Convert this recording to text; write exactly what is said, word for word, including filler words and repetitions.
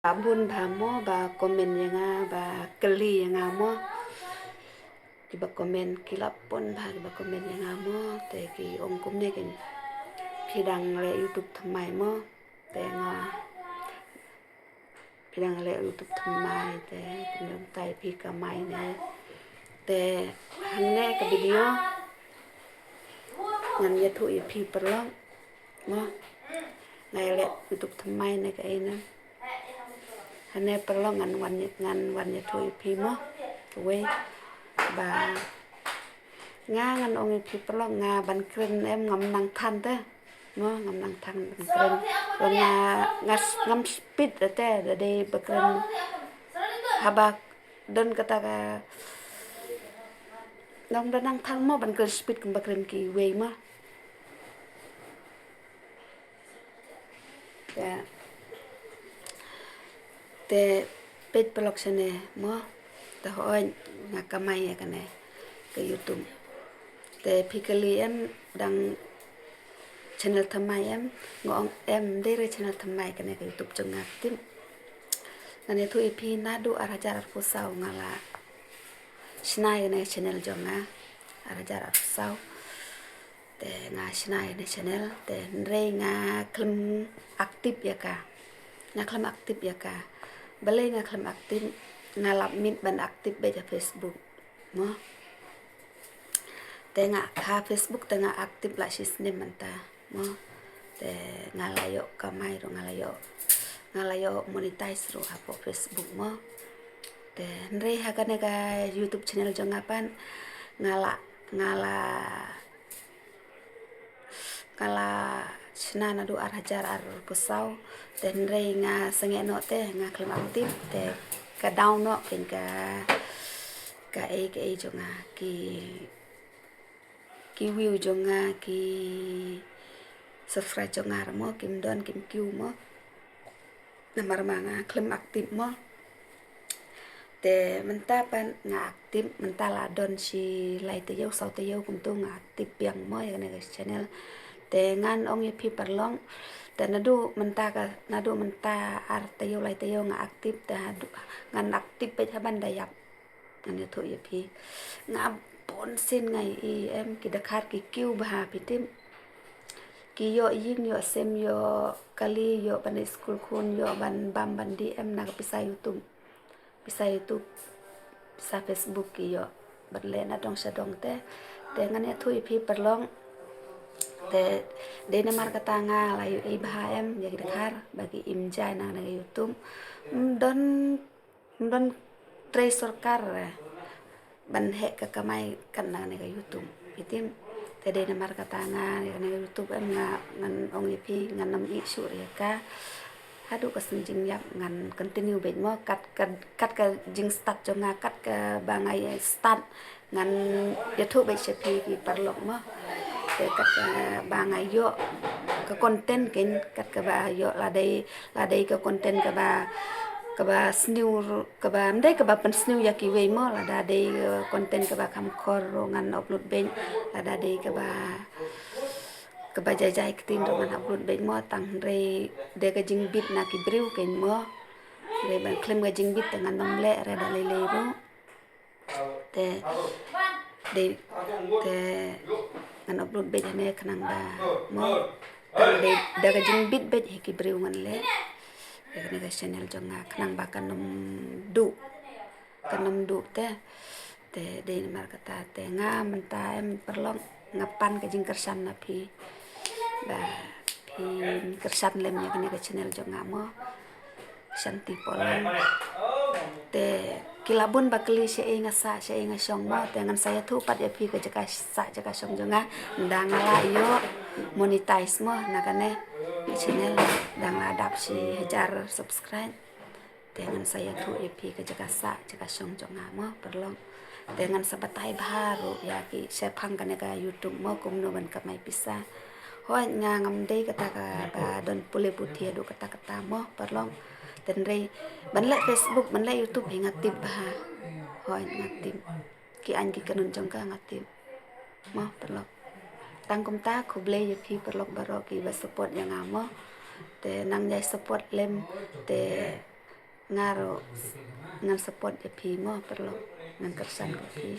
Bun bha mo ba comment ïa nga, ba kylli ïa nga mo. Kiba comment ki la bun bha kiba comment ïa nga mo, te ki ong kumne, kin phi dang leh YouTube thymmai mo. Te nga, phi dang leh YouTube thymmai, te kumne, ong tai phi kamai ne. Te hangne ka video ngan ïathuh ïa phi paralok mo. Nga leh YouTube thymmai ne kaei ne. Hangne paralok ngan wan, ngan wan ïathuh ïa phi mo. Kawei ba nga ngan ong ïa phi paralok, nga ban kren em ngam nang than te mo, ngam nang than ban kren. Ba nga, nga s-, ngam speed te, da dei ba kren haba don kata ka, nang da nang than mo ban kren speed kumba kren kiwei mo. Te, te peit paralok shane mo. Te hooid nga kamai ïa kane ka YouTube. Te phi kylli em dang channel thymmai em, nga ong em, dei re channel thymmai kane ka YouTube jong nga, tip. Ngan ïathuh ïa phi, naduh ar hajar arphew saw nga la shna ïa kane ka channel jong nga. Ar hajar arphew saw. Te nga shna ïa kane ka channel, te hynrei nga khlem active ïa ka. Nga khlem active ïa ka. Balei nga khlem active? Nga lap miet ban active beit ha Facebook mo. Te nga ha Facebook te nga active la shisnem mynta mo. Te nga la ïoh kamai ruh, nga la ïoh, nga la ïoh monetize ruh hapoh Facebook mo. Te hynrei ha kane ka YouTube channel jong nga pat nga la, nga la, nga la shna naduh ar hajar arphew saw. Te hynrei nga sangeh noh te nga khlem active, te ka down noh kein ka, kaei kaei jong nga, ki, ki view jong nga, ki subscribe jong nga ruh mo kim don, kim kiew mo. Namar ma nga khlem active mo. Te mynta pat nga active, mynta la don shi lai taïew saw taïew kumto nga active biang mo ïa kane ka channel. Te ngan ong ïa phi paralok, te naduh mynta ka, naduh mynta ar taïew lai taïew nga active, te haduh ngan active beit ha ban da ïap. Ngan ïathuh ïa phi. Nga bun sien nga ïohi em, ki dkhar ki kiew bha, phi tip. Ki ïoh ïing, ïoh sem, ïoh kali, ïoh ban leit skul khun, ïoh ban bam ban dih em na ka pisa YouTube. Pisa YouTube, pisa Facebook ki ïoh. Bad leh na dong sha dong te. Te ngan ïathuh ïa phi paralok. Te dei namar kata nga la ïohi bha em ïa ki dkhar ba ki im jai na, na ka YouTube. Ym don, ym don trei sorkar, eh, ban heh ka kamai kat na kane ka YouTube. Phi tip, te dei namar kata nga, kane ka YouTube em nga, ngan ong ïa phi, ngan ym ïeh shuh ïa ka. Haduh ka sngi jingïap ngan continue beit mo, kat ka, kat ka jingstart jong nga, kat kaba nga start ngan ïathuh beit sha phi ki paralok mo. Te kat kaba nga ïoh ka content kein, kat kaba ïoh, la dei, la dei ka content kaba, kaba sniew ruh, kaba, ym dei kaba pynsniew ïa kiwei mo, lada dei ka content kaba kham khor ruh ngan upload beit, lada dei kaba, kaba jai jai ktien ruh ngan upload beit mo, tang hynrei dei ka jingbit na ki briew kein mo. Hynrei ban khlem ka jingbit te ngan ym leh re da lei lei ruh. Te dei, te ngan upload beit hangne khnang ba mo, tang dei da ka jingbit beit hi ki briew ngan leh. Ïa kane ka channel jong nga khnang ba kan ym duh, kan ym duh te. Te dei namar kata te nga mynta em paralok nga pan ka jingkyrshan na phi ba phin kyrshan lem ïa kane ka channel jong nga mo. Shanti Polong. Te ki la bun ba kylli shaei nga sah, shaei nga shong mo, te ngan sa ïathuh pat ïa phi ka jaka sah jaka shong jong nga. Nda nga la ïoh monetize mo na kane ka channel, nda nga la dap shi hajar subscribe. Te ngan sa ïathuh ïa phi ka jaka sah jaka shong jong nga mo paralok. Te ngan sa batai bha ruh ïa ki shaphang kane ka YouTube mo kumno ban kamai pisa. Hooid nga ngam dei kata kaba don pule puthi haduh katta katta mo paralok. Te hynrei ban leh Facebook, ban leh YouTube hi nga tip bha. Hooid nga tip. Ki aiñ ki kynhun jong ka nga tip mo paralok. Tang kumta khublei ïa phi paralok baroh kiba support ïa nga mo. Te nang ïai support lem, te Nga ruh ngan support ïa phi mo paralok, ngan kyrshan ïa phi.